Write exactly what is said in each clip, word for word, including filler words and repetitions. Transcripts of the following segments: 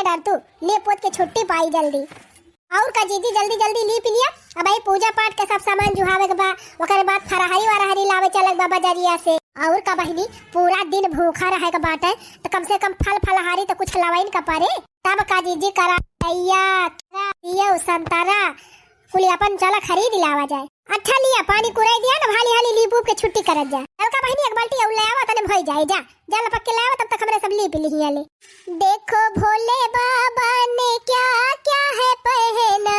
डर तू, लीप पोत के छुट्टी पाई जल्दी। और का जीजी, जल्दी जल्दी लीप लिया। अब ई पूजा पाठ के सब सामान जुहावे के बा, ओकरे बाद फरहरी वरहरी लावे चलक बा बजरिया से। और का बहिनी, पूरा दिन भूखा रहे के बाटे, त कम से कम फल फलहारी त कुछ लवाइन का परे। तब का जीजी, करा, सेव, संतरा, कुल अपन चला खरीद लावा जाए। अच्छा लिया, पानी कुराई दिया ना, हाली हाली लीप उप के छुट्टी करत जा। ललका बहिनी, एक बाल्टी और ले आवा, तने भई जाए जा। जा लपक के ले आवा, तब तक हमरे सब लीप लिहिया ले। देखो भोले बाबा ने क्या क्या है पहना,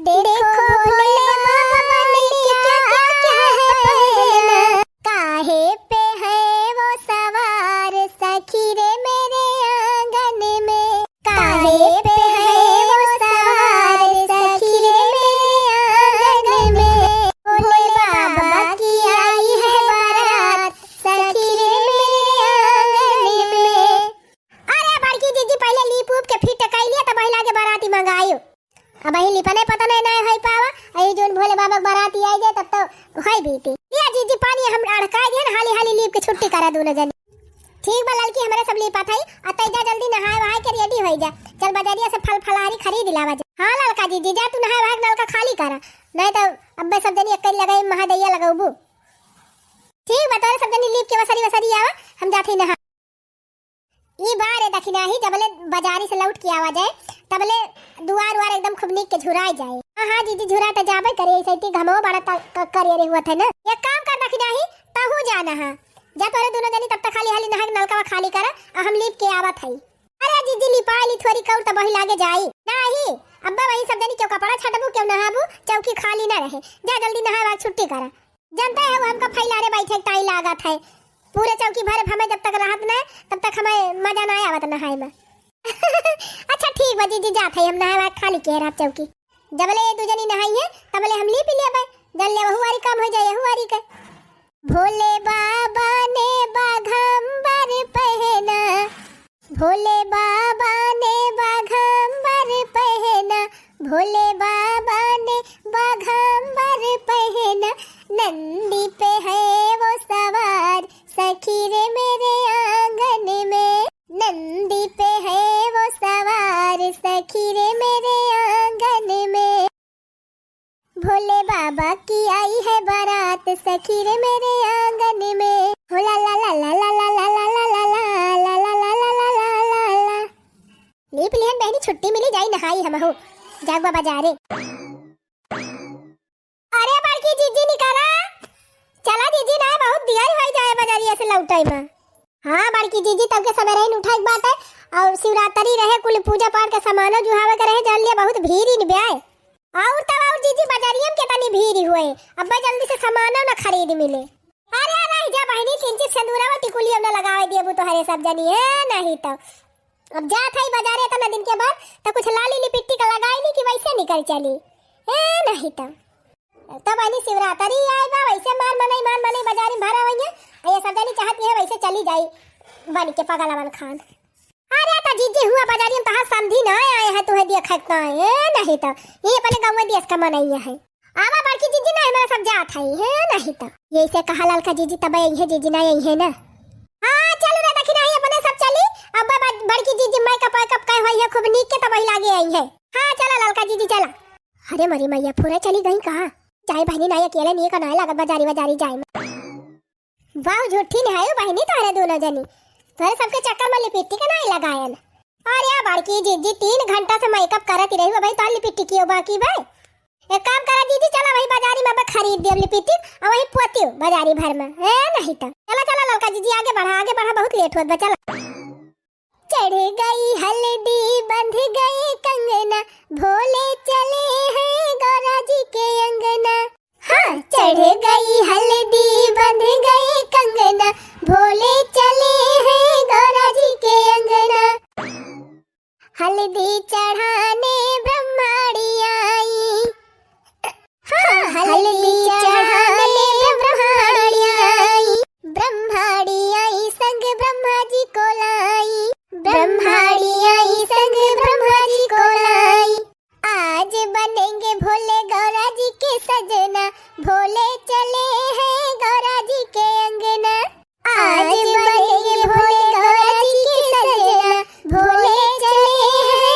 देखो भोले बाबा ने क्या क्या है पहना, काहे पे है वो सवार सखी रे मेरे आंगन में। काहे पे है वो सवार सखी रे मेरे आंगन में, भोले बाबा की आई है बारात सखी रे मेरे आंगन में। अरे बड़की जीजी, पहिले लीप उप के फिट कई लिया, तब पहिले आगे बाराती मंगायो। अब अही लिपने पतने नाय होई पावा, अही जोन भोले बाबा के बाराती आई जाए तब तो होई बीती। लिया जीजी, पानी हम अड़काई दिहन, हाली हाली लीप के छुट्टी करा दोनों जनी। ठीक बा ललकी, हमरे सब लीपत हई, आ तै जा जल्दी नहाए वहाए के रेडी होई जा। चल बजरिया से फल फलहारी खरीद लावा जा। हाँ ललका जीजी, जा तू नहाए वहाए के नलका खाली करा, नहीं तो अब्बे सब जनी एक लगाई महादैया लगौबू। ठीक बा, तोरे सब जनी लीप के वसरी वसरी आवा, हम जात हई नहा। ई बार ए दखिनाही जबले बजारी से लौट के आवा जाए, तबले दुआर उआर एकदम खूब नीक के झुराई जाए। हाँ, हाँ, जीजी, झुरा त जाबे करे, ऐसे इतनी घमवा बड़ा त-, क-, करे रे हुआ था ना। एक काम कर दखिनाही, तहू जाना हा। जा तोरे दोनों जनी तब तक खाली हाली नहा के नलकवा खाली करा, आ हम लीप के आवत हई। अरे जीजी, लिपाई ली थोड़ी कौर त बही लागे जाई। नाही, अब्बा वही सब जनी क्यों कपड़ा छटबू, क्यों नहाबू, चौकी खाली ना रहे। जा जल्दी नहाए वार छुट्टी करा। जनते हो हमका फैलारे बैठे के ताई लागत है। पूरे चौकी भरे हमें जब तक रहत न, तब तक हमें मजा ना आवत नहाए में। अच्छा ठीक बा जीजी, जात है हम नहाए खाली के रात चौकी। जबले ये दू जनी नहाई है, तबले हम लीप लेबे। जल्ले वहु वारी काम हो जाए, यहु वारी के। भोले बाबा ने बाघंबर पहना, भोले बाबा ने बाघंबर पहना, भोले बाबा ने बाघंबर पहना, नंदी पे है वो सवार सखी रे मेरे आंगन में, नंदी पे है वो सवार सखी रे मेरे आंगन में। भोले बाबा की आई है बारात सखी रे मेरे आंगन में। हो ला ला ला। लीप लिहन बहनी, छुट्टी मिली, जाई नहाई हमहू। जागवा बजारे। अरे बड़की जीजी निकला। चला जीजी ना, बहुत देर होई जाए बजारिया से लौटे में। हाँ बड़की जीजी, तब के सबेरे ही उठाए के बात है। और शिवरात्रि रहे, कुल पूजा पाठ के सामानो जुहावे के रहे, जान लिया बहुत भीड़ ही ब्याए। और तब और जीजी बजारिया में कितनी भीड़ हुए, अब जल्दी से सामानो ना खरीद मिले। अरे रह जा बहनी, किंचित सिंदूरवा टिकुलिया ना लगावे देबू तोहरे सब जनी है, नहीं तो अब जात है बजारे इतना दिन के बाद, तो कुछ लाली लिपिट्टी का लगाई नहीं कि वैसे निकल चली है, नहीं तो। तो बहनी शिवरात्रि आए बा, वैसे मार मनई, मार मनई बजारी भरा हुई है। ये सब जनी चाहती है वैसे चली जाई बन के पगलवन खान। अरे त जीजी हुआ बजारी में तहार समधी ना आए हैं, तुहे दिया खटना है नहीं तो। ये अपने गाँव में देश का मनई है। आवा बड़की जीजी ना, हमारा सब जात है, है नहीं तो। यही से कहा ललका जीजी तब यही है, जीजी ना यही है ना। हाँ चलो ना दखिनाही, अपने सब चली। अब ब-, बड़की जीजी makeup वैकअप कहे हुई है खूब नीक के, तब वही लागे आई है। हाँ चला ललका जीजी चला। अरे मरी मैया, फुरा चली गई कहाँ? जाए बहनी ना, अकेले नीक ना लागत बजारी बजारी जाए में। वाह, झूठी नहीं आयो बहनी तोहरे दोनों जनी, तोहरे सबके चक्कर में लिपिट्टी के नहीं लगायन। अरे बड़की जीजी, तीन घंटा से makeup करत ही रही हो भाई, तोहर लिपिट्टी कियो बाकी बा? एक काम करा जीजी, चला वही बजारी में अब खरीद दियो लिपिट्टी और वही पोतियो बजारी भर में, है नहीं तो। चला चला ललका जीजी, आगे बढ़ा, आगे बढ़ा, बहुत लेट होत बा, चला। चढ़ गई हल्दी, बंध गए कंगना, भोले चले हैं गौरा जी के अंगना। हाँ, चढ़ गई हल्दी, बंध गए कंगना, भोले चले हैं गौरा जी के अंगना। हल्दी चढ़ाने ब्रह्माड़ी आई। हाँ, हल्दी चढ़ाने ब्रह्माड़ी आई। ब्रह्माड़ी आई संग ब्रह्मा जी को लाई। ब्रह्माड़ी आई संग ब्रह्मा जी को लाई। आज बनेंगे भोले गौरा जी के सजना, भोले चले हैं गौरा जी के अंगना। आज बनेंगे भोले गौरा जी के सजना, भोले चले हैं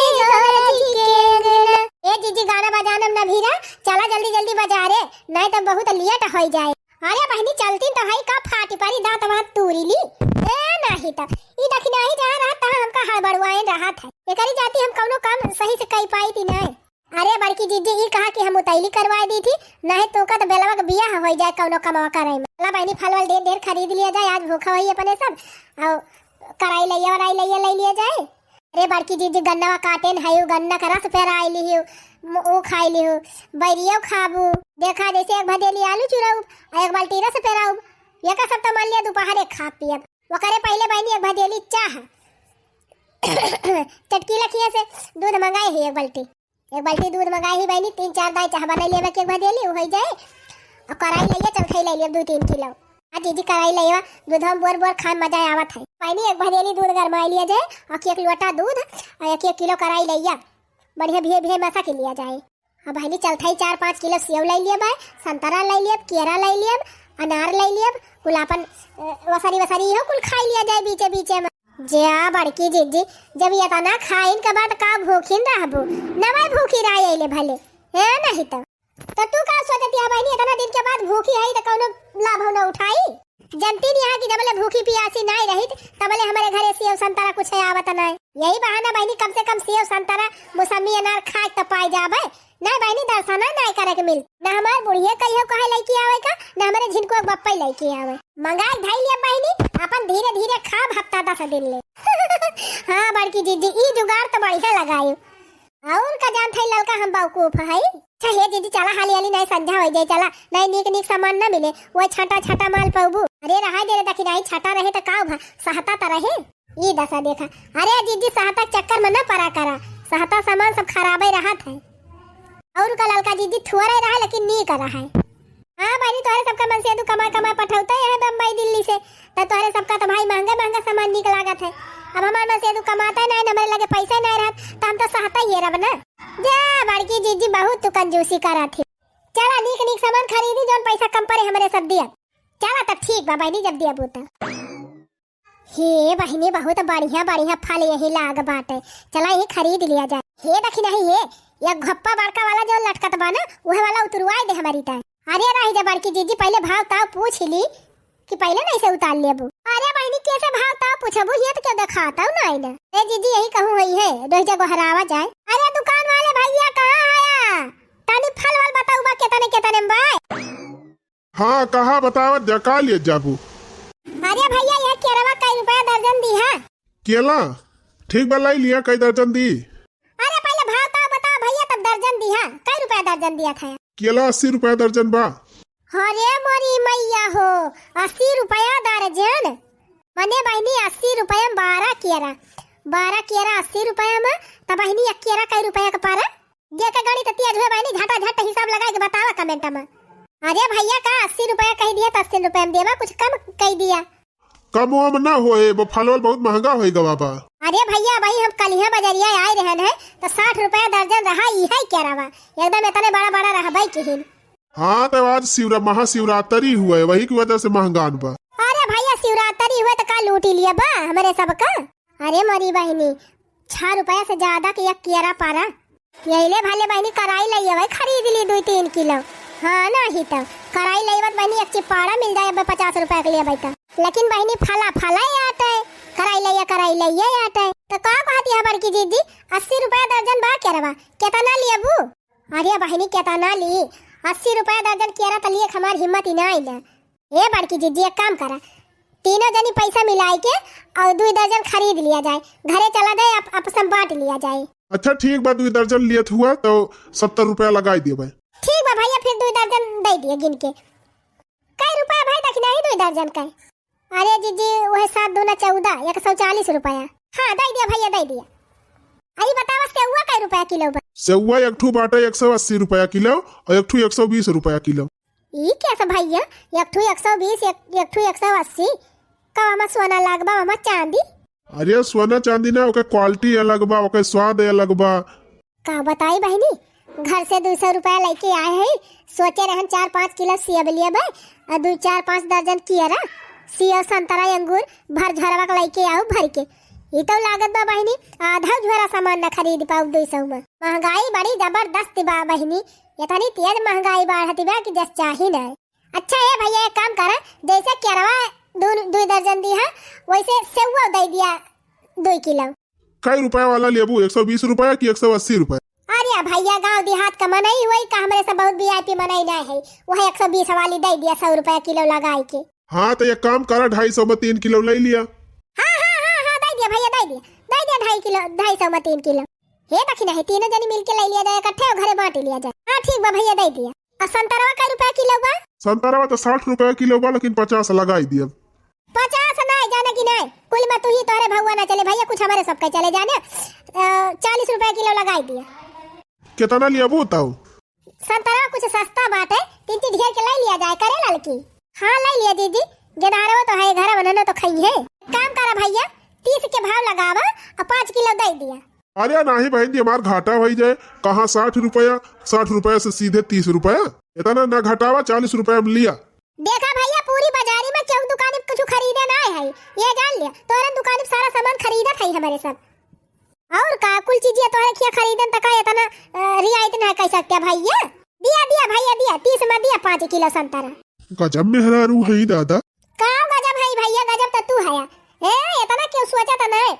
तूरी ली। ए, नाही त। ई दखिनाही जहाँ रहत, तहाँ हमका हड़बड़ुआइन रहत है। एकरी जाति हम कउनो काम सही से कइ पाइत ही नाहीं। अरे बड़की जिज्जी, ई कहा कि हम उतैली करवाइ दी थी, नाहीं तोका त बेलवा के बियाह होइ जाए कउनो कमवा करइ में। ला बहिनी, फल वल ढेर ढेर खरीद लिया जाए, आज भूखा होई अपने सब। अउ कराई लइया, वराई लइया लइ लिया जाए। अरे बड़की जिज्जी, गन्नवा काटेन हयू, गन्ना के रस पेराइ लिहू, म-, ऊ खाइ लिहू, बैरियो खाबू। देखा, जइसे एक भदेली आलू चुरउब, अउ एक बाल्टी रस पेराउब, एका सब त मान लिया दुपहरे खाब पियब। ओकरे पहिले बहिनी एक भदेली चाह चटकीला खिया से दूध मंगाए ही एक बाल्टी। एक बाल्टी दूध मंगाए ही बहिनी, तीन चार दाई चाह बनाइ लेबे के एक भदेली, उ होइ जाए। अउ कराई लइया चलथई लइ लियब दुइ तीन किलो। आ जिज्जी, कराई लइया दूध हम बोर बोर खाए, मजा आवत है। बहिनी, एक भदेली दूध गरमाइ लिया जाए, अउ एक लोटा दूध, अउ एक एक किलो कराई लइया बढ़िया भिए भिए मसा के लिया जाए। अब बहिनी, चलथई चार पाँच किलो सेव लइ लियब, संतरा लइ लियब, केरा लइ लियब, अनार लइ लियब, कुल आपन, अ, वसरी वसरी इहो कुल खाइ लिया जाए बीचे बीचे में। जा बड़की जिज्जी, जब एतना खाइन के बाद का भूखिन रहबू? नवै भूखी रह अइले भले, है नहीं त। त तू का सोचत हया बहिनी, एतना दिन के बाद भूखी हई त कउनो लाभ न उठाई? जनती नहीं है कि जबले भूखी पियासी नाहीं रहित, तबले हमरे घरे सेव संतरा कुछ आवत नाहीं। यही बहाना बहिनी, कम से कम सेव संतरा, मौसम्मी, अनार खाए त पाए जाबे। नाहीं बहिनी, दर्शना नाहीं करे के मिल। ना हमार बुढ़िया कहियो कहे लइके आवे का, ना हमरे झिनको के बप्पा लइके आवे। मंगाए धई लिया बहिनी, अपन धीरे धीरे खाब हफ्ता दस दिन ले। हाँ बड़की जिज्जी, ई जुगाड़ त बढ़िया लगाई। अउर का जानत हई ललका, हम बेवकूफ हई। अच्छा हे जिज्जी, चला हाली हाली, नाहीं संझा होइ जाए, चला, नाहीं नीक नीक सामान न मिले, वही छाटा छाटा माल पउबू। अरे रहा दे रे, दखिनाही छाटा रहे त का भा, सहता त रहे। ई दसा देखा, अरे जिज्जी, सहता के चक्कर में न परा करा, सहता सामान सब खराबे रहत है। अउर का ललका जिज्जी, थोड़े रहा लेकिन नीक रहा है। हाँ बहिनी, तोहरे सबका मनसेदू कमाए कमाए पठौते हैं बम्बई दिल्ली से, त तोहरे सबका त भाई महंगा महंगा सामान नीक लागत है। अब हमार मनसेदू कमाता नाहीं, हमरे लगे पैसा नाहीं रहत, त हम त सहता ही रब ना। जा बड़की जिज्जी, बहुत तू कंजूसी करत ही। चला नीक नीक सामान खरीदी, जउन पैसा कम परे हमरे सब दिया। चला त ठीक बा बहिनी, जब दिया बूता। हे बहिनी, बहुत बढ़िया बढ़िया फल यही लाग बाटे, चला यही खरीद लिया जाए। हे दखिनाही, हे एक घप्पा बड़का वाला जो लटकत बा ना, उहे वाला उतरवाए दे हमरी ताई। अरे रही जा बड़की जिज्जी, पहिले भाव ताव पूछ ली कि पहिले नाहीं से उतार लेबू। अरे बहिनी, कैसे भाव ताव पूछबू, ये त केउ देखातउ नाहीं ना। ए जिज्जी, यही कहूँ होई है, दोहिजा गोहरावा जाए। अरे दुकान वाले भइया, कहाँ हया? तनी फल वल बताउबा, केतने केतने में बा? हाँ, कहा, बतावत जा, का लिए जाबू? अरे भइया, यह केरवा कई रुपया दर्जन दिहा? केला? ठीक बा, लइ लिया, कई दर्जन दी? अरे पहिले भाव ताव बतावा भइया, तब दर्जन दिहा। कई रुपया दर्जन दिया था? केला अस्सी रुपया दर्जन बा। अरे मोरी मइया हो, अस्सी रुपया दर्जन? मने बहिनी, अस्सी रुपया में बारह केरा, बारह केरा अस्सी रुपया में, त बहिनी एक केरा कई रुपया के परा? जेके गणित तेज हुए बहिनी, झटाझट हिसाब लगाए के बतावा comment में। अरे भइया, का अस्सी रुपया कहि दिया त अस्सी रुपया में देवा, कुछ कम कहि दिया। कम वम ना होए, वो फलवल बहुत महंगा होइ गवा बा। अरे भइया, अबही हम कलिहा बजरिया आए रहन है, त साठ रुपया दर्जन रहा, इहे केरवा एकदम एतने बड़ा बड़ा रहबे किहिन। हाँ, त आज शिवरा-, महाशिवरात्रि हुए, वही की वजह से महंगान बा। अरे भइया, शिवरात्रि हुए त का लूटी लिया बा हमरे सबका? अरे मोरी बहिनी, छह रुपया से ज्यादा के एक केरा परा। यही ले भले बहिनी कराई लइया भाई, खरीद ली दुइ तीन किलो। हाँ, नाही त कराई लइबा त बहिनी एक चिपाड़ा मिल जाए, अब पचास रुपया के लेबे त। लेकिन बहिनी फला फला आटे, कराई लइया, कराई लइया आटे। त का कहती है बड़की जिज्जी, अस्सी रुपया दर्जन बा केरवा, केतना लेबू? अरे बहिनी, केतना ली? अस्सी रुपया दर्जन केरा त लिए हमार हिम्मत ही ना आइल। ए बड़की जिज्जी, एक काम करा, तीनों जनी पैसा मिलाए के अउर दुइ दर्जन खरीद लिया जाए, घरे चला जाए, आप, आपस में बांट लिया जाए। अच्छा ठीक बा, दुइ दर्जन लियत हुआ त सत्तर रुपया लगाई देबे। ठीक बा भइया, फिर दुइ दर्जन दइ दिया गिन के। कई रुपया भाई दखिनाही दुइ दर्जन के? अरे जिज्जी, उहे सात दूना चउदह, एक सौ चालीस रुपया। हाँ, दइ दिया भइया, दइ दिया। अरे बतावा, सेउआ कई रुपया किलो बा? सेउआ एक ठू बाटे एक सौ अस्सी रुपया किलो अउर एक ठू एक सौ बीस रुपया किलो। ई कैसे भइया, एक ठू एक सौ बीस, एक, एक ठू एक सौ अस्सी? का हमार सोना लाग बा, हमार चांदी? अरे सोना चांदी ना, ओके quality अलग बा, ओके स्वाद अलग बा। का बताई बहिनी, घर से दुइ सौ रुपया लइके आए हई, सोचे रहन चार पाँच किलो सेब लेबे, अउर दुइ चार पाँच दर्जन केरा, सेब, संतरा, अंगूर भर झोरवा के लइके आउब भर के। ई तो लागत बा बहिनी, आधा झोरा सामान न खरीद पाउब दुइ सौ में। महंगाई बड़ी जबरदस्त बा बहिनी, एतनी तेज महंगाई बढ़त बा कि जस चाही न। अच्छा ए भइया, एक काम करा, जइसे केरवा दू, दुइ दर्जन वैसे सेउआ दइ दिया दुइ किलो। कै रुपया वाला लेबू, एक सौ बीस रुपया कि एक सौ अस्सी रुपया? अरे भैया, गाँव देहात का मनई होई का, हमरे सब बहुत VIP मनई नाहीं है, वह एक सौ बीस वाली दइ दिया, सौ रुपया किलो लगाई के। हाँ, तो एक काम करा, ढाई सौ में तीन किलो लइ लिया। हाँ, हाँ, हाँ, हाँ, दइ दिया भैया, दइ दिया, दइ दिया ढाई किलो, ढाई सौ में तीन किलो। हे दखिना है, तीनों जनी मिलके लइ लिया जाए, इकट्ठे घरे बाँट लिया जाए। हाँ, ठीक बा भैया, दइ दिया। आ संतरवा कै रुपया किलो बा? संतरवा तो साठ रुपया किलो बा, लेकिन पचास लगाई दिया। पचास नाहीं, जाने कि नाहीं, कुल में तू ही तोहरे भउआ ना चले भैया, कुछ हमरे सबके चले जाने। अ, चालीस रुपया किलो लगाई दिया। केतना लियाबू तउ? संतरा कुछ सस्ता बाटे, तीन तीन ढेर के लइ लिया जाए, करे ललकी। हाँ, लइ लिया दीदी, गेनहारवा तो है घर, वननो तो खइहे। काम करा भैया, तीस के भाव लगावा अउ पाँच किलो दइ दिया। अरे नाहीं बहिन जी, हमार घाटा होइ जाए, कहाँ साठ रुपया, साठ रुपया से सीधे तीस रुपया, इतना ना घटावा, चालीस रुपया में लिया। देखा भैया, पूरी बाजारी में केहू दुकानी पे कुछ खरीदे नाहीं है, ये जान लिया, तोहरे दुकानी पे सारा सामान खरीदत है हमरे सब। अउर का, कुल चीजिया तोहरे खिया खरीदन त का इतना, अ, रियायत ना कइ सकते भैया? दिया, दिया भैया, दिया, तीस में दिया पाँच किलो संतरा। गजब मेहरारू है दादा। का गजब है भैया, गजब त तू है। ए, इतना केहू सोचा त नहीं।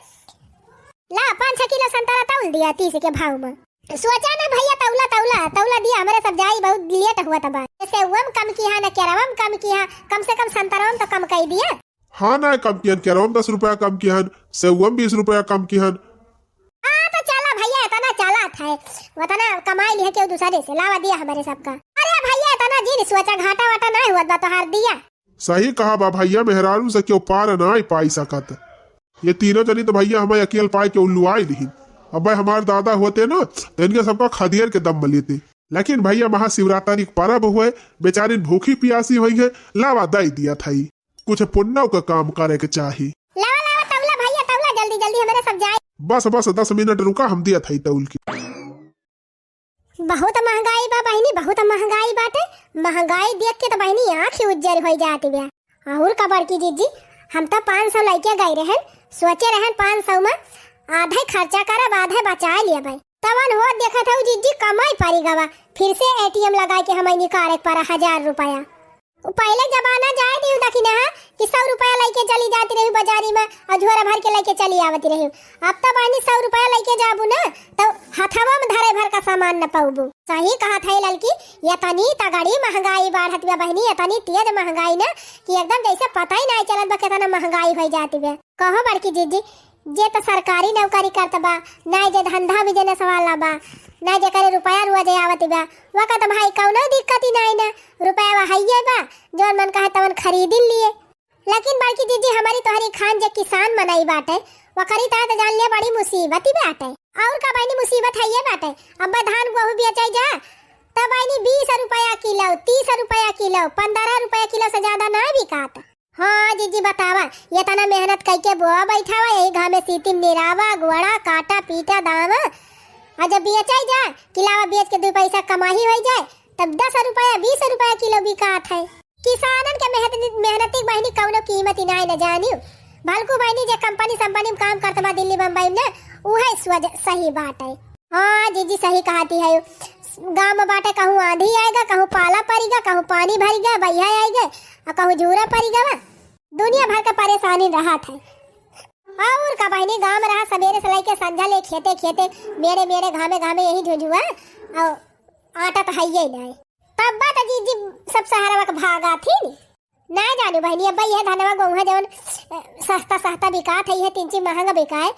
ला, पाँच छह किलो संतरा तौल दिया तीस के भाव में। सोचा ना भैया, तौला, तौला, तौला दिया, हमरे सब जाई, बहुत लेट हुआ त बा। सेउवम कम किहा, न केरवम कम किहा, कम से कम संतरवम तो कम कइ दिया। हाँ ना, कम किहन, केरवम दस रुपया कम किहन, सेउवम बीस रुपया कम किहन। हाँ तो चला भैया, इतना चला था, उतना कमाई लिहे केहू दूसरे से, लावा दिया हमरे सबका। अरे भैया, इतना जिन सोचा, घाटा वाटा नाहीं हुआ बा तोहार दिया। सही कहा बा भैया, मेहरारू से केहू पार नाहीं पाई सकत। ये तीनों जनी तो भैया हमें अकेल पाए के उल्लुआई लिहिन। अबे हमार दादा होते ना, तो इनके सबका खदियर के दम में लेते। लेकिन भैया, महाशिवरात्रि के परब हुए, बेचारिन भूखी पियासी होइहैं, लावा दइ दिया थाई। कुछ पुण्य का काम करे के चाही। लावा, लावा, तौला भैया, तौला, जल्दी, जल्दी हमरे सब जाए। बस, बस, दस मिनट रुका, हम दिया थाई तौल के। बहुत महंगाई बा बहिनी, बहुत महंगाई बाटे। महंगाई देख के तो बहिनी आँख ही उज्जर होइ जात बा। अउर का बड़की जीजी, हम तो पाँच सौ लइके गए रहन, सोचे रहन पाँच सौ में आधे खर्चा करब, आधे बचाए लेबै। तवन हो देखत हऊ जीजी, कमाई परी गवा, फिर से ATM लगाए के हमें निकाले के परा हजार रुपया। उ पहिले जमाना जाए दिहु दखिना कि सौ रुपया लइके चली जाती रही बाजारी में अउर झोरा भर के लइके चली आवती रही। अब तो बहिनी सौ रुपया लइके जाबू ना तो हथवा में धरे भर का सामान न पउबू। सही कहत है ललकी, यतनी तगड़ी महंगाई बाढ़त बा बहिनी, यतनी तेज महंगाई ना कि एकदम जैसे पता ही नाहीं चलत बा केतना महंगाई होइ जाती बा। कहो बड़की जीजी, जे त सरकारी नौकरी करत बा, नाहीं जे धंधा business वाला बा, नाहीं जेकरे रुपया रोज आवत बा, वका त भाई कउनो दिक्कत ही नाहीं ना, रुपया हइये बा, जौन मन कहे तवन खरीद लिए। लेकिन बड़की जीजी, हमरी तोहरी खान जे किसान मनई बाटे, वकरी त जान ले बड़ी मुसीबत ही बाटे। अउर का बहिनी, मुसीबत हइये बाटे। अब धान गोहूँ बेचै जा, त बहिनी बीस रुपया किलो, तीस रुपया किलो, पन्द्रह रुपया किलो से ज्यादा नाहीं बिकात। हाँ जीजी बतावा, यतना मेहनत कइके बोआ बैठावा, यही घामे सीतिम निरावा, गोड़ा, काटा, पीटा, दावा, अउर जब बेचै जा, किलावा बेच के दुइ पैसा कमाही होइ जाए, तब दस रुपया, बीस रुपया किलो बिकात है। किसानन के मेहनत, मेहनती बहिनी कउनो कीमत ही नाहीं न जानियो। भलकू बहिनी जे company संपनी में काम करत बा दिल्ली बम्बई में ना, उहे सोच सही बात है। हाँ जीजी, सही कहती है। गाँव में बाटे, कहूँ आँधी आइगा, कहूँ पाला परिगा, कहूँ पानी भरिगा, बइहा आइगा, अउर कहूँ झूरा परिगा बा। दुनिया भर के परेसानी रहत है। अउर का बहिनी, गाँव में रहा, सबेरे से लइके संझा ले खेते खेते, मेरे मेरे घामे घामे यही झुझुआ, अउर आटा त हइये नाहीं। तब बात जीजी सब सहरवा के भागा थी। ना जानियो बहिनी, अब ये धनवा गोहूँ जौन, अ, सस्ता सस्ता बिकात है, ये तीन चीज महंगा बिकाए,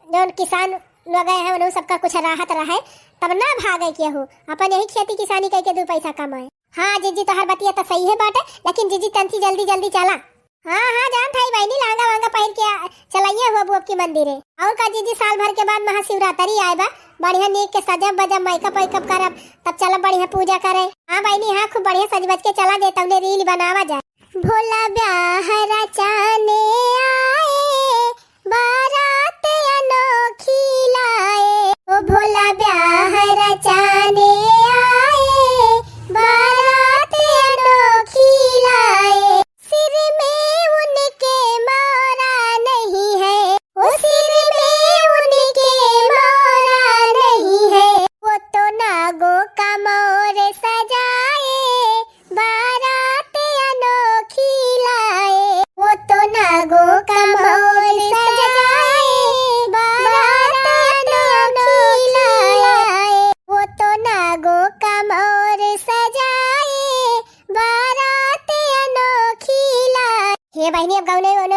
जौन किसान लोग हैं, उन्हों सबका कुछ राहत रहे, तब ना भागे केहू, अपन यही खेती किसानी कइके दुइ पैसा कमाए। हाँ जीजी, तोहर बतिया त सही है बाटे, लेकिन जीजी तंची जल्दी जल्दी चला। हाँ, हाँ, जानत हई बहिनी, लहंगा वहंगा पहिर के आ, चलइये हो अब की मंदिरे। अउर का जीजी, साल भर के बाद महाशिवरात्रि आए बा, बढ़िया नीक के सजब बजब, makeup वैकअप करब, तब चलब बढ़िया पूजा करे। हाँ बहिनी, हाँ, खूब बढ़िया सज बज के चला जे, तउने reel बनावा जा। भोला ब्याह रचाने आए, बारात अनोखी लाए। ओ भोला ब्याह रचाने आए, बारात अनोखी लाए। सिर में उनके माला नहीं है, ओ सिर में उनके माला नहीं है। वो तो नागों का मोर सजाए, बारात अनोखी लाए। वो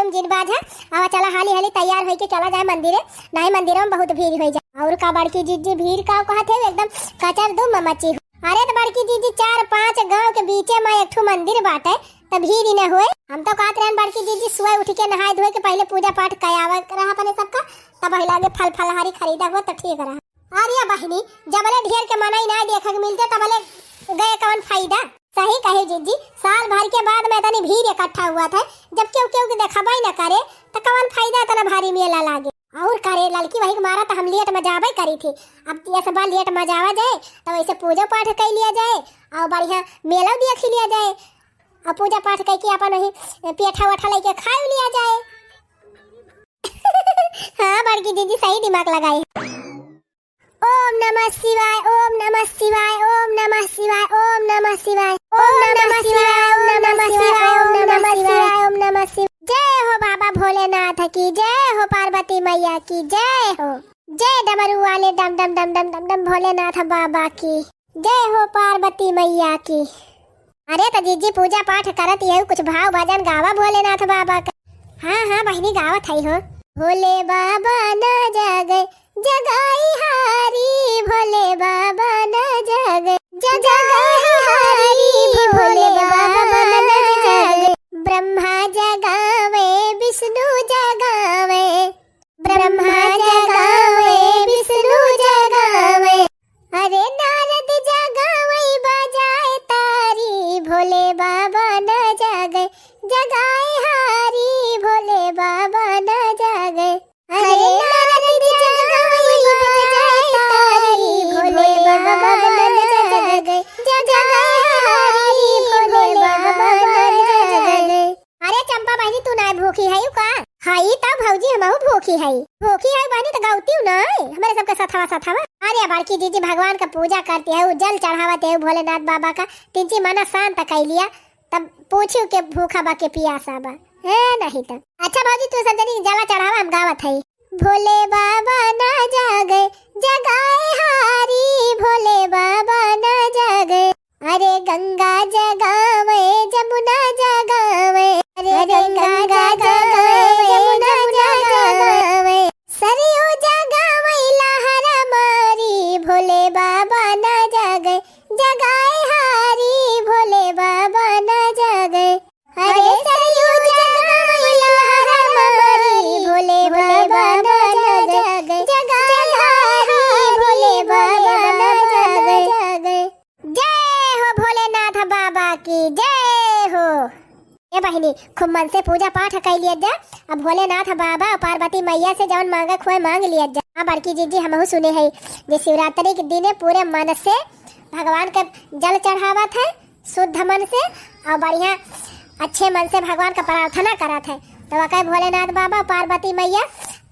तुम जिन बाझा, आवा चला हाली हाली तैयार होइके चला जाए मंदिरे, नाहीं मंदिरे में बहुत भीड़ होइ जाए। और का बड़की जीजी, भीड़ का कहत है, एकदम कचर दुम मची हो। अरे तो बड़की जीजी, चार पांच गांव के बीचे में एक ठो मंदिर बाटे, त भीड़ ही न होए। हम तो कहत रहन बड़की जीजी, सुबह उठ के नहाए धोए के पहले पूजा पाठ करावा रहा अपने सबका, तब वही लागे फल फलहारी खरीदा हुआ तो ठीक रहा। अरे बहिनी, जबले ढेर के मनई ना देखे के मिलते, तबले गए कवन फायदा? सही कही जीजी, साल भर के बाद में इतनी भीड़ इकट्ठा हुआ था, जब केहू केहू के देखबे न करे, त कवन फायदा इतना भारी मेला लागे? और करे ललकी, वही के मारा त हम लेट में जाबे करी थी। अब ये सब लेट में जावा जाए, तो वैसे पूजा पाठ कर लिया जाए और बढ़िया मेला देख लिया जाए और पूजा पाठ करके अपन वही पेठा वेठा लेके खा लिया जाए। हाँ बड़की जीजी, सही दिमाग लगाए। ओम नमः शिवाय, ओम नमः शिवाय, ओम नमः शिवाय, ओम नमः शिवाय, ओम नमः शिवाय, ओम नमः शिवाय, ओम नमः शिवाय, ओम नमः शिवाय। जय हो बाबा भोलेनाथ की, जय हो पार्वती मैया की, जय हो। जय डमरू वाले डम डम डम डम डम डम भोलेनाथ बाबा की, जय हो पार्वती मैया की। अरे त जीजी, पूजा पाठ करत यहू कुछ भाव भजन गावा भोलेनाथ बाबा का। हाँ हाँ बहिनी, गावत है हो। भोले बाबा ना जागे, जगाई हारी, भोले बाबा ना जागे, जगाई हारी, भोले बाबा ना जागे। ब्रह्मा जगावे, विष्णु जगावे, ब्रह्मा जगावे, विष्णु जगावे। अरे नारद जगावे, बजाए तारी, भोले बाबा ना जागे, जगाए हारी, भोले बाबा ना जागे। अरे नारद जगावे, बजाए तारी, भोले बाबा ना जागे, जगाए हारी, भोले बाबा ना जागे। अरे चंपा बहिनी, तू नाय भूखी है का? हई त भौजी, हमहू भूखी है। भूखी है बहिनी त गौती नाय, हमरे सबके सथवा सथवा। अरे बड़की जीजी, भगवान का पूजा करती है, जल चढ़ावत है भोलेनाथ बाबा का, तिनची मना शांत कर लिया, तब पूछू के भूखा बा के पियासा बा, है नहीं त। अच्छा भौजी, तू सब जनी जला चढ़ावा, हम गावत है। भोले बाबा ना जागे, जगाए हारी, भोले बाबा ना जागे। अरे गंगा जगावे, जमुना जगावे, अरे गंगा जगावे, जमुना जगावे। सरयू जगावे लहरा मारी, भोले बाबा ना जागे, जगाए हारी, भोले बाबा ना जागे। अरे सरयू जगावे लहरा मारी, भोले बाबा ना जागे, जगाए हारी, भोले बाबा ना जागे। जय हो भोलेनाथ बाबा की, जय हो। ए बहिनी, खूब मन से पूजा पाठ कर लिया जा। अब भोलेनाथ बाबा और पार्वती मैया से जवन मांगे खोए मांग लिया जा। हाँ बड़की जीजी, हमहू सुने है जे शिवरात्रि के दिने पूरे मन से भगवान के जल चढ़ावत है शुद्ध मन से और बढ़िया अच्छे मन से भगवान का प्रार्थना करत है, तो वकै भोलेनाथ बाबा पार्वती मैया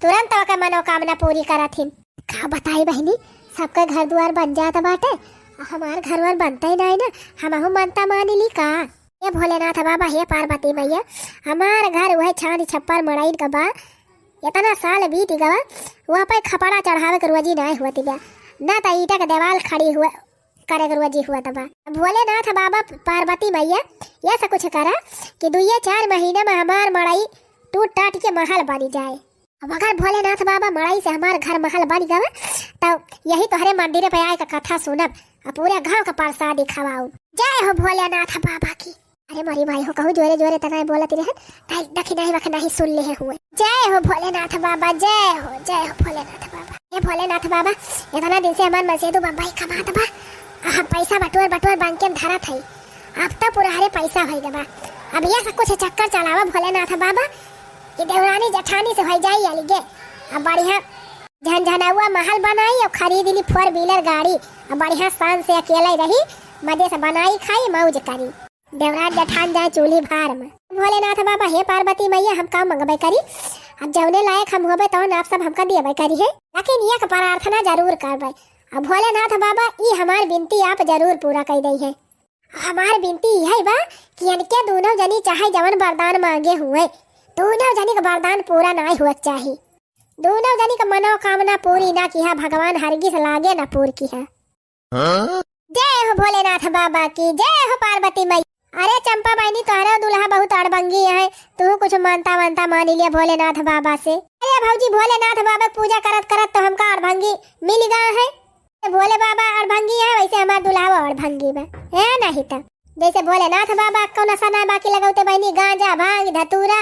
तुरंत वकै मनोकामना पूरी करत हिन। का बताई बहिनी, सबके घर दुआर बन जात बाटे, हमार घर वर बनते ही नहीं ना, हमहू मनता मान ली का? हे भोलेनाथ बाबा, हे पार्वती मैया, हमार घर वह छान छप्पर मड़ाइन का बा, इतना साल बीत गवा, वह पे खपड़ा चढ़ावे के रोजी नहीं हुआ बा, ना तो ईटा के दीवाल खड़ी हुआ करे के रोजी हुआ बा। भोलेनाथ बाबा, पार्वती मैया, ऐसा कुछ करा कि दुइये चार महीना में हमार मड़ई टूट टाट के महल बन जाए। अब अगर भोलेनाथ बाबा मड़ई से हमार घर महल बन गवा, तब यही तोहरे मंदिर पे आए का कथा सुनब और पूरे गांव का प्रसादी खवाऊ। जय हो भोलेनाथ बाबा की। अरे मोरी माई हो, कहूँ जोरे जोरे तना बोलत रहन, ताई दखिनाही वखिनाही सुन ले हुए। जय हो भोलेनाथ बाबा, जय हो, जय हो भोलेनाथ बाबा। हे भोलेनाथ बाबा, इतना दिन से हमार मसेदू बम्बई कमात बा, आ हम पैसा बटोर बटोर बैंक में धरत हई, अब तो पूरा हरे पैसा होई गवा। अब ये सब कुछ चक्कर चलावा भोलेनाथ बाबा, कि देवरानी जेठानी से होई जाई अलगे। अब बढ़िया झनझनाउआ महल बनाई और खरीद ली four wheeler गाड़ी, अब बढ़िया शान से अकेले रही, मजे से बनाई खाई मौज करी। देवराज जेठान जाए चूल्ही भार में। भोलेनाथ बाबा, हे पार्वती मैया, हम का मंगबे करी, अब जौने लायक हम होबे तौन आप सब हमका दियबे करी है, लेकिन एक प्रार्थना जरूर करबे। अब भोलेनाथ बाबा, ई हमार विनती आप जरूर पूरा कर दई है। हमार विनती यही बा कि इनके दोनों जनी चाहे जवन वरदान मांगे हुए, दोनों जनी का वरदान पूरा ना हुआ चाही। दोनों जनी का मनोकामना पूरी ना किहा भगवान, हरगिज लागे ना पूर किहा। हाँ? जय हो भोलेनाथ बाबा की, जय हो पार्वती मैया। अरे चंपा बहिनी, तोहरे दुल्हा बहुत अड़भंगी है, तू कुछ मानता वानता मान लिया भोलेनाथ बाबा से। अरे भौजी, भोलेनाथ बाबा के पूजा करत करत तो हमका अड़भंगी मिल गया है। भोले बाबा अड़भंगी है, वैसे हमार दुल्हा वो अड़भंगी बा, है नहीं तो। जैसे भोलेनाथ बाबा को नशा ना बाकी लगौते बहिनी, गांजा, भांग, धतूरा,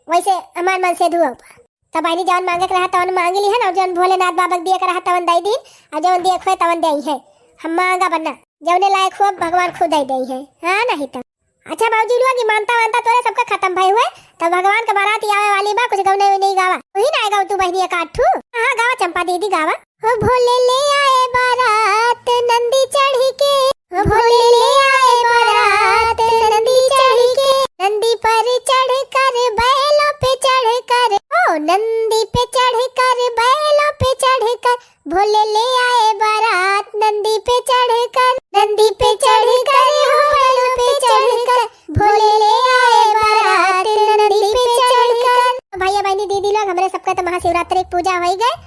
वैसे हमार मन से धुआ बा। तो बहिनी, जौन मांगे के रहा तवन मांग ली है ना, जौन भोलेनाथ बाबा के दिए के रहा तवन दे दीन, और जौन दिए के होए तवन दे है। हम मांगा बन्ना, जौने लायक हो भगवान खुद दे दे है, हाँ नहीं तो। अच्छा भौजी लोग, ई मानता वानता तोरे सबका खत्म भई हुए, तो भगवान के बारात आवे वाली बा, कुछ गौने नहीं गावा, तू ही ना गावा तू बहिनी एक आध ठू। हाँ, गावा चंपा दीदी गावा। हो भोले ले आए बारात नंदी चढ़ के, हो भोले ले आए बारात नंदी चढ़ के, नंदी पर चढ़कर बैलों पे चढ़कर, ओ नंदी पे चढ़कर बैलों पे चढ़कर, भोले ले आए बारात नंदी पे चढ़कर, नंदी पे चढ़कर, हो बैलों पे चढ़कर, भोले ले आए बारात नंदी पे चढ़कर। भैया बहिनी दीदी लोग, हमरे सबका तो महाशिवरात्रि के पूजा होई गए।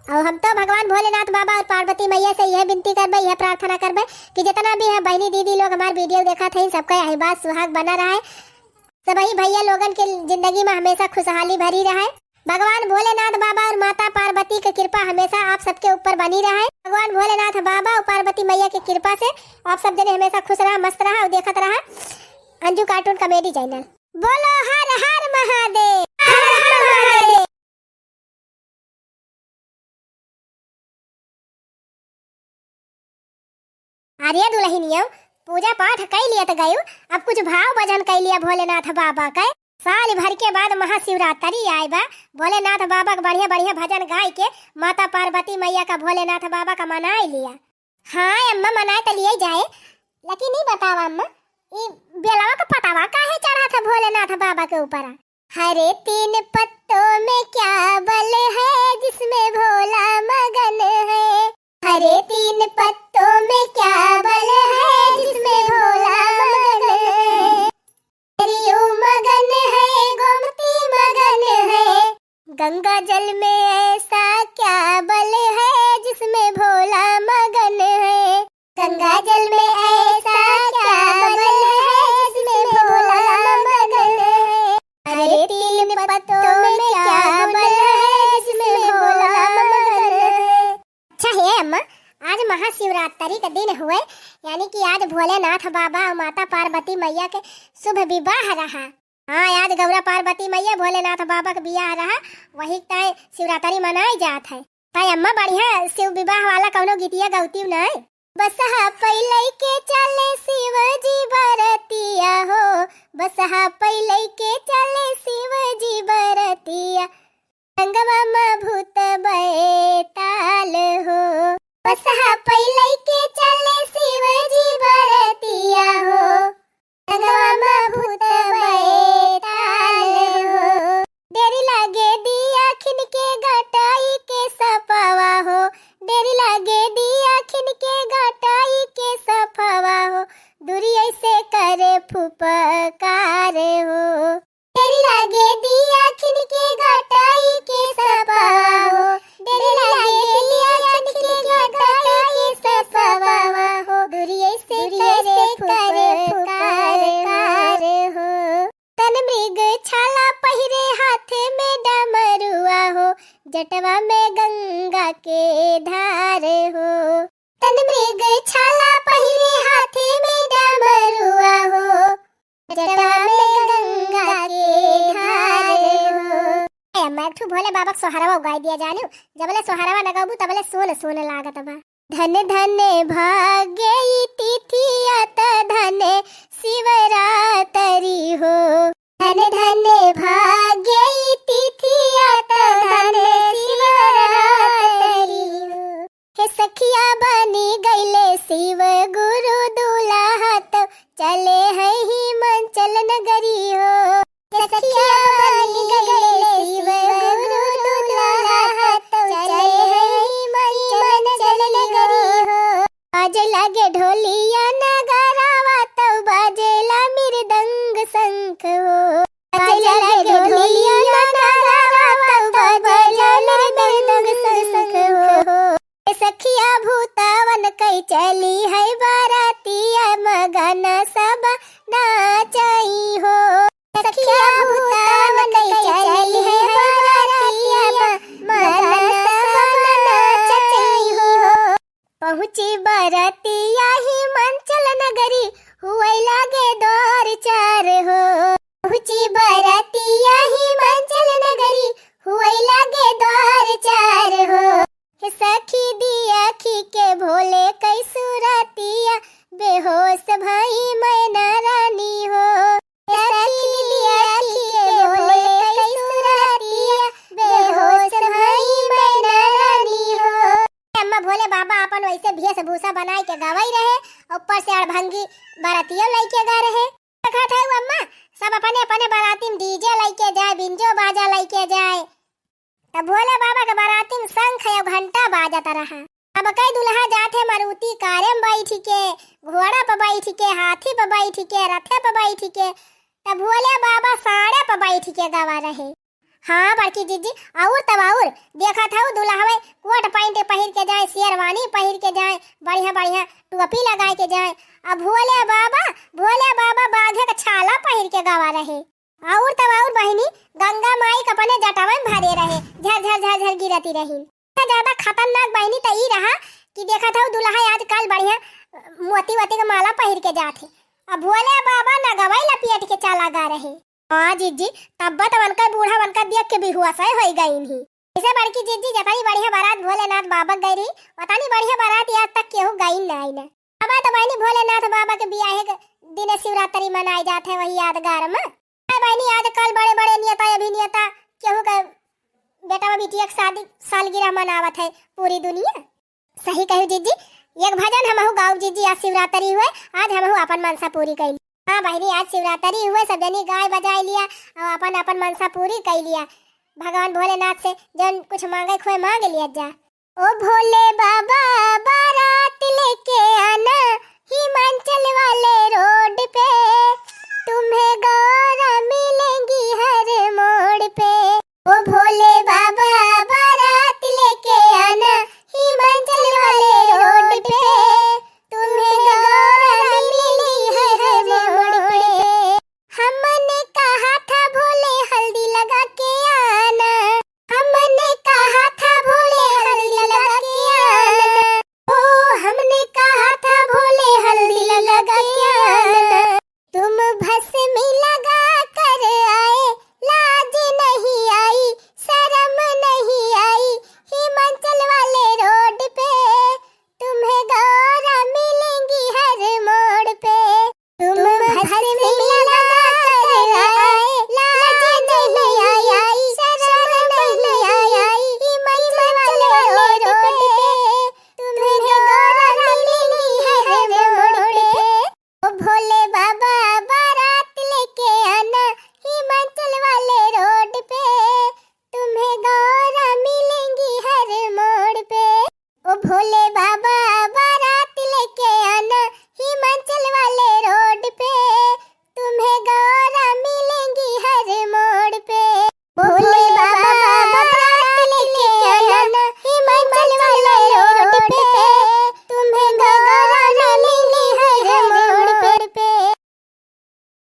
और हम तो भगवान भोलेनाथ बाबा और पार्वती मैया से यह विनती करबे, यह प्रार्थना करबे कि जितना भी है बहिनी दीदी लोग हमार video देखत हैं, सबका यही बात सुहाग बना रहा है। सबही भैया लोगन के जिंदगी में हमेशा खुशहाली भरी रहे। भगवान भोलेनाथ बाबा और माता पार्वती के कृपा हमेशा आप सबके ऊपर बनी रहे। भगवान भोलेनाथ बाबा और पार्वती मैया के कृपा से आप सब जने हमेशा खुश रहा, मस्त रहा और देखत रहा अंजू cartoon comedy channel। बोलो हर हर महादेव, हर हर महादेव। अरे दुलहिनियो, पूजा पाठ कई लिया त गयू, अब कुछ भाव भजन कई लिया भोलेनाथ बाबा के। साल भर के बाद महाशिवरात्रि आए बा, भोलेनाथ बाबा के बढ़िया बढ़िया भजन गाय के माता पार्वती मैया का भोलेनाथ बाबा का मनाई लिया। हाँ अम्मा, मनाए त लिए जाए, लेकिन ई बतावा अम्मा, ई बेलवा का पतावा काहे चढ़ा था भोलेनाथ बाबा के ऊपर? हरे तीन पत्तों में क्या बल है जिसमें भोला मगन है? हरे तीन पत्तों में क्या बल है जिसमें भोला मगन है? सरयू मगन है, गोमती मगन है। गंगा जल में ऐसा क्या बल है जिसमें भोला मगन है? गंगा जल में ऐसा क्या बल है जिसमें भोला मगन है? अरे तीन पत्तों में क्या बल है जिसमें भोला मगन है? अच्छा हे अम्मा, आज महाशिवरात्रि का दिन हुए, यानी कि आज भोलेनाथ बाबा और माता पार्वती मैया के शुभ विवाह रहा। हाँ, आज गौरा पार्वती मैया भोलेनाथ बाबा के बियाह रहा, वही ताई शिवरात्रि मनाई जात है। ताई अम्मा, बढ़िया शिव विवाह वाला कौनो गीतिया गौती नहीं? बसहा पै लइके चले शिव जी बरतिया हो, बसहा पै लइके चले शिव जी बरतिया। संगवा मा भूत बैताल हो। बसहा पै लइके चले शिव जी बरतिया हो। संगवा मा भूत बैताल हो। डेर लागे दिया खिन के गटाई के सपवा हो। डेर लागे दिया खिन के गटाई के सपवा हो। दूरी ऐसे करे फुफकार हो। डेर लागे दिया खिन के गटाई के सपवा हो। डेर लागे दिया खिन के गटाई के सपवा हो। दूरी ऐसे करे फुफकार हो। तन मृग छाला पहिरे हाथे में डमरुआ हो। जटवा में गंगा के धार हो। तन मृग छाला पहिरे हाथे में डमरुआ हो। जटवा में गंगा के धार हो। ए अम्मा, एक ठो भोले बाबा के सोहरवा गाय दिया जानू, जबले सोहरवा न गबू तबले सोन सोन लागत बा। धन धन भाग्य ई तिथिया त धन शिवरात्रि हो। धन धन भाग्य ई तिथिया त धन शिवरात्रि हो। हे सखिया बनी गईले शिव गुरु दूल्हा त चले हैं हिमाचल नगरी हो। सखिया बनी गईले शिव गुरु दूल्हा त चले हैं हिमाचल नगरी हो। बाजे लागे ढोलिया नगारावा त बाजेला मृदंग शंख हो। बाजे लागे भेष भूषा बनाई के गवई रहे, ऊपर से अड़भंगी बरातियो लइके गए रहे। देखत है अम्मा, सब अपने अपने बराती में DJ लइके जाए, बिंजो बाजा लइके जाए। तब भोले बाबा के बराती में शंख या घंटा बाजत रहा। अब कई दुल्हा जात है मारुति कारे में बैठ के, घोड़ा पर बैठ के, हाथी पर बैठ के, रथे पर बैठ के, तब भोले बाबा साड़े पर बैठ के गवा रहे। हाँ बड़की जिज्जी, और तब और देखत हऊ दुल्हवे कोट पैंट पहिर के जाए, शेरवानी पहिर के जाए, बढ़िया बढ़िया टोपी लगाए के जाए। अब भोले बाबा, भोले बाबा बाघे के छाला पहिर के गवा रहे। और तब और बहिनी गंगा माई के अपने जटावे में भरे रहे, झर झर झर झर गिरती रही। ज्यादा खतरनाक बहिनी त ई रहा कि देखत हऊ दुल्हा आजकल बढ़िया मोती वोती के माला पहिर के जात है। अब भोले बाबा नगवई लपेट के चला गा रहे। हाँ जिज्जी, तब्बा त उनका बूढ़ा उनका देख के बेहोश होई गईन ही। इसे बड़की जिज्जी जतनी बढ़िया बारात भोलेनाथ बाबा गई रही, वतनी बढ़िया बारात आज तक केहू गईन ना आई ना। अब तो बहिनी भोलेनाथ बाबा के बियाहे के दिन शिवरात्रि मनाई जात है वही यादगार में। अरे बहिनी, आजकल बड़े बड़े नेता अभिनेता केहू के बेटा बिटिया के शादी सालगिरह मनावत है पूरी दुनिया। सही कहू जिज्जी, एक भजन हमहू गाउब जिज्जी, आज शिवरात्रि हुए, आज हमहू अपन मनसा पूरी कइली। हाँ बहिनी, आज शिवरात्रि हुए, सब जनी गाय बजाए लिया और अपन अपन मनसा पूरी कइ लिया। भगवान भोलेनाथ से जौन कुछ मांगे खोए मांग लिया जा। ओ भोले बाबा, बारात लेके आना हिमाचल वाले रोड पे, तुम्हें गौरा मिले